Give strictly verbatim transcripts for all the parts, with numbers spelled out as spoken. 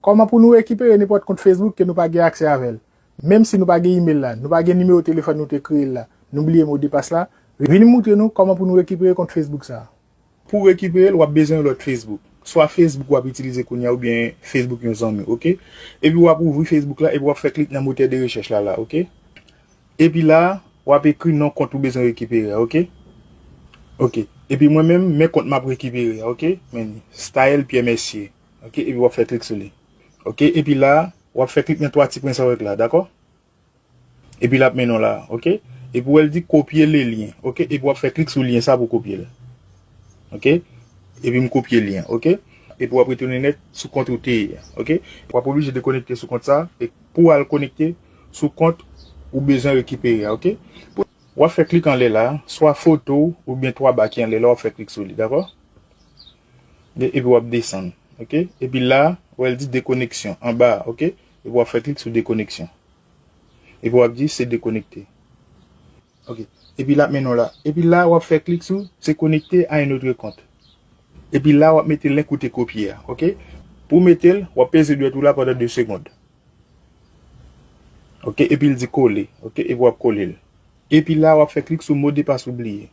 Kòman pou nou rekipere nenpòt kont Facebook ke nou pa gen aksè avè l? Menm si nou pa gen imèl la, nou pa gen nimewo telefòn nou te kreye l la, nou bliye modepas la, vin moutre nou kòman pou nou rekipere kont Facebook sa a. Pou w rekipere l, w ap bezwen yon lòt Facebook. Swa Facebook w ap itilize kounye a oubyen Facebook yon zanmi, oke? Epi w ap ouvri Facebook la epi w ap fè klik nan motè de rechèch la la, oke? Epi la, w ap ekri non kont ou bezwen rekipere a, oke? Oke. Epi mwen menm, men kont m ap rekipere a, oke? Men Style Pierre Mercier, oke? Epi w ap fè klik sou li. Oke? Epi la, w ap fè klik nan twa ti pwen sa w wè k la, dakò? Epi l ap mennen w la, oke? Epi w wè l di kopye le lyen, oke? Epi w ap fè klik sou lyen sa pou kopye l. Oke? Epi m kopye lyen, oke? Epi w ap retounen nèt sou kont ou te ye a, oke? W ap oblije dekonekte sou kont sa, e pou w al konekte sou kont ou bezwen rekipere a, oke? W ap fè klik anlè la, swa foto w oubyen twa ba ki anlè la, w ap fè klik sou li, dakò? E, epi w ap desann, oke? Epi la, w wè l di dekoneksyon anba a, oke? Epi w ap fè klik sou dekoneksyon. Epi w ap di se dekonekte. Oke. Epi l ap mennen w la. Epi la, w ap fè klik sou se connecté à un autre compte. Epi la, w ap mete link ou te kopye a, oke? Pou w mete l, w ap peze dwèt ou la pandan de segonn. Oke, epi l di kole, oke? Epi w ap kole l. Epi la, w ap fè klik sou modepas ou bliye.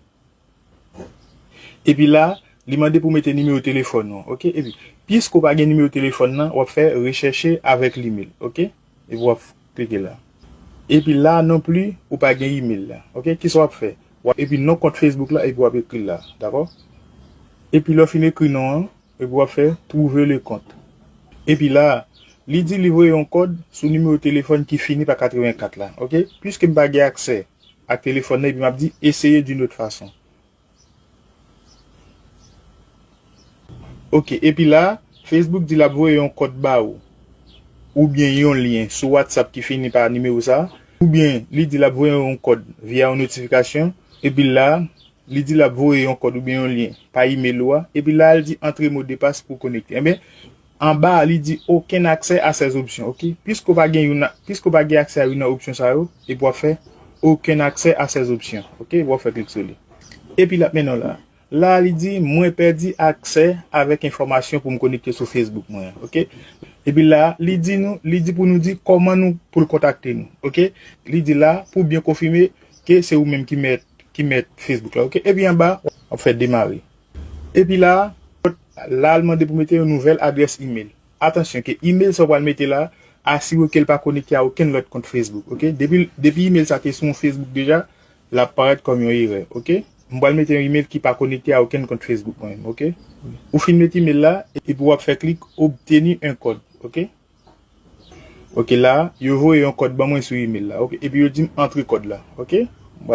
Epi la, li mande pou w mete nimewo telefòn ou, oke? Epi, piske w pa gen nimewo telefòn nan, w ap fè rechercher avec l'email, oke? Epi w ap klike la. Epi la non pli, ou pa gen imèl la, oke? Kisa w ap fè? W ap, epi non kont Facebook la, epi w ap ekri l la, dakò? Epi lè w fin ekri non an, epi w ap fè trouver le compte. Epi la, li di li voye yon kòd sou nimewo telefòn ki fini pa katrevenkat la, oke? Piske m pa gen aksè ak telefòn nan, epi m ap di essayer d'une autre façon. Oke, epi la, Facebook di l ap voye yon kòd ba ou, oubyen yon lyen sou WhatsApp ki fini pa nimewo sa, oubyen li di l ap voye yon kòd via yon notifikasyon, epi la, li di l ap voye yon kòd oubyen yon lyen pa imèl ou a, epi la, l di entrer mot de passe pour connecter. Enben, anba a, li di aucun accès à ces options, oke? Piske w pa gen youn, piske w pa gen aksè a youn nan opsyon sa yo, epi w ap fè aucun accès à ces options, oke? Epi w ap fè klik sou li. Epi l ap mennen w la. La, li di, mwen pèdi aksè avèk enfòmasyon pou m konekte sou Facebook mwen an, oke? Epi la, li di nou, li di pou nou di kòman nou, pou l kontakte nou, oke? Li di la, pou byen konfime ke se ou menm ki mèt, ki mèt Facebook la, oke? Epi anba, w ap fè demare. Epi la, la, l mande pou mete yon nouvèl adrès imèl. Atansyon, ke imèl sa w pral mete la, asire w ke l pa konekte a okenn lòt kont Facebook, oke? Depi, depi imèl sa te sou yon Facebook deja, l ap parèt kòm yon erè, oke? M pral mete yon imèl ki pa konekte a okenn kont Facebook mwen menm, oke? Ou fin mete imèl la, epi w ap fè klik obtenir un code, oke? Oke, la, yo voye yon kòd ban mwen sou imèl la, oke? Epi yo di m antre kòd la, oke?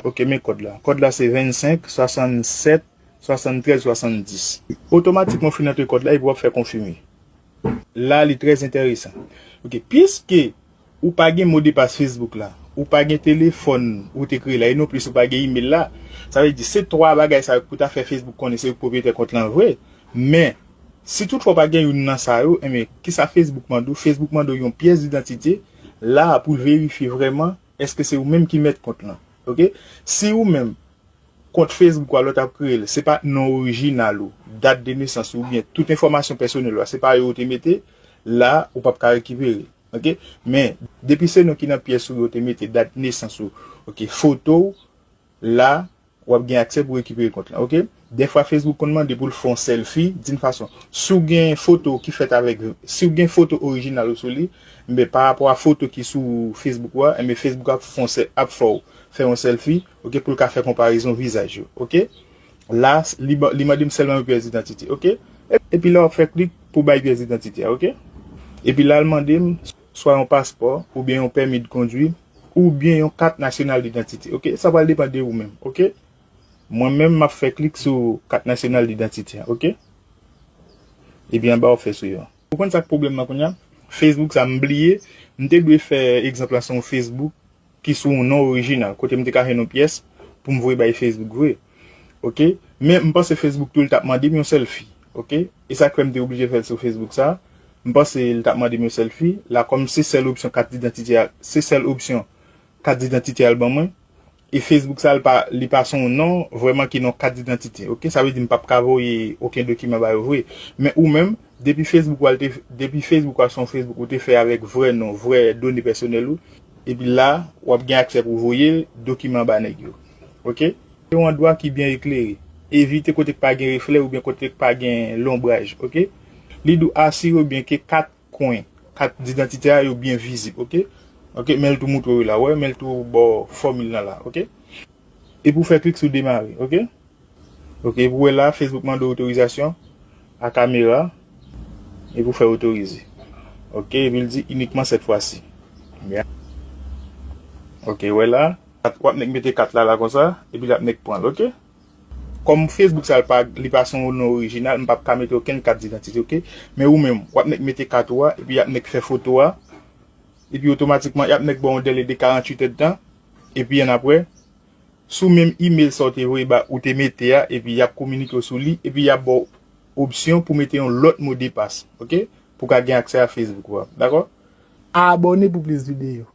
Oke, men kòd la. Kòd la se vennsenk swasannsèt swasanntrèz swasanndis. Otomatikman, w fin antre kòd la epi w ap fè konfime. La, li trè enteresan. Oke, piske ou pa gen modepas Facebook la, ou pa gen telefòn ou te kreye la, e non plis ou pa gen imèl la, sa vle di se twa bagay sa yo ki pou ta fè Facebook konnen se ou k pwopriyetè kont lan vre. Men, si toutfwa w pa gen youn nan sa yo, enben, kisa Facebook mande w? Facebook mande w yon pyès didantite la pou l verifye vrèman èske se ou menm ki mèt kont lan. Oke? Si ou menm, kont Facebook ou a lè w t ap kreye l, se pa non orijinal ou, dat de nesans ou oubyen tout enfòmasyon pèsonèl ou a, se pa yo ou te mete, la, ou p ap ka rekipere. Oke? Men, depi se non ki nan pyès ou yo te mete, dat nesans ou, oke, foto w, la, w ap gen aksè pou rekipere kont lan, oke? Dèfwa Facebook konn mande pou l fè yon selfie d'une façon. Si w gen foto ki fèt avèk, si w gen foto orijinal ou sou li, enben, pa rapò a foto ki sou Facebook ou a, enben, Facebook ap fè yon sel-, ap fè w fè yon selfie, oke, pou l ka fè konparezon vizaj yo, oke? La, li ba-, li mande m sèlman yon pyès didantite, oke? E-, epi la, w ap fè klik pou bay pyès didantite a, oke? Epi la, l mande m swa yon paspò, oubyen yon pèmi de kondwi, oubyen yon kat nasyonal didantite, oke? Sa pral depann de ou menm, oke? Mwen menm, m ap fè klik sou kat nasyonal didantite a, oke? Epi anba, w ap fè swivan. Ou konn sa k pwoblèm nan kounye a? Facebook sa, m bliye, m te dwe fè egzanp la sou yon Facebook ki sou yon non orijinal, kote m te ka jwenn yon pyès pou m voye bay Facebook vre. Oke? Men m panse Facebook tou, li t ap mande m yon selfie. Oke? E sa k fè m te oblije fè l sou Facebook sa. M panse li t ap mande m yon selfie. La, kòm se sèl opsyon kat didantite a, se sèl opsyon kat didantite a l ban mwen. E Facebook sa, li pa, li pa se yon non vrèman ki nan kat didantite. Oke? Sa vle di m p ap ka voye okenn dokiman ba yo vre. Men ou menm, Depi Facebook ou al te, depi Facebook ou al se yon Facebook ou te fè avèk vrè non, vrè done pèsonèl ou, epi la, w ap gen aksè pou voye dokiman ba nèg yo. Oke? Se yon andwa ki byen eklere. Evite kote k pa gen reflè oubyen kote k pa gen lonbraj, oke? Li dwe asire w byen ke kat kwen, kat didantite a yo byen vizib, oke? Oke, men l tou moutre w la, wè, men l tou bò fòmil lan la, oke? Epi w fè klik sou demare, oke? Oke, epi w wè la, Facebook mande w otorizasyon a kamera, epi w fè otorize. Oke, epi l di inikman sèt fwa si. Byen. Oke, wè la, w ap nèk mete kat la la konsa, epi l ap nèk pran l, oke? Kòm Facebook sa, li pa, li pa se yon non orijinal, m p ap ka mete okenn kat didantite, oke? Men ou menm, w ap nèk mete kat ou a, epi y ap nèk fè foto a, epi otomatikman, y ap nèk ba w yon dèle de karanntuit èdtan, epi annapre, sou menm email sa w te voye ba, ou te mete a, epi y ap kominike w sou li, epi y ap ba w opsyon pou mete yon lòt modepas, oke? Pou w ka gen aksè a Facebook ou a, dakò? Abòne pou plis videyo.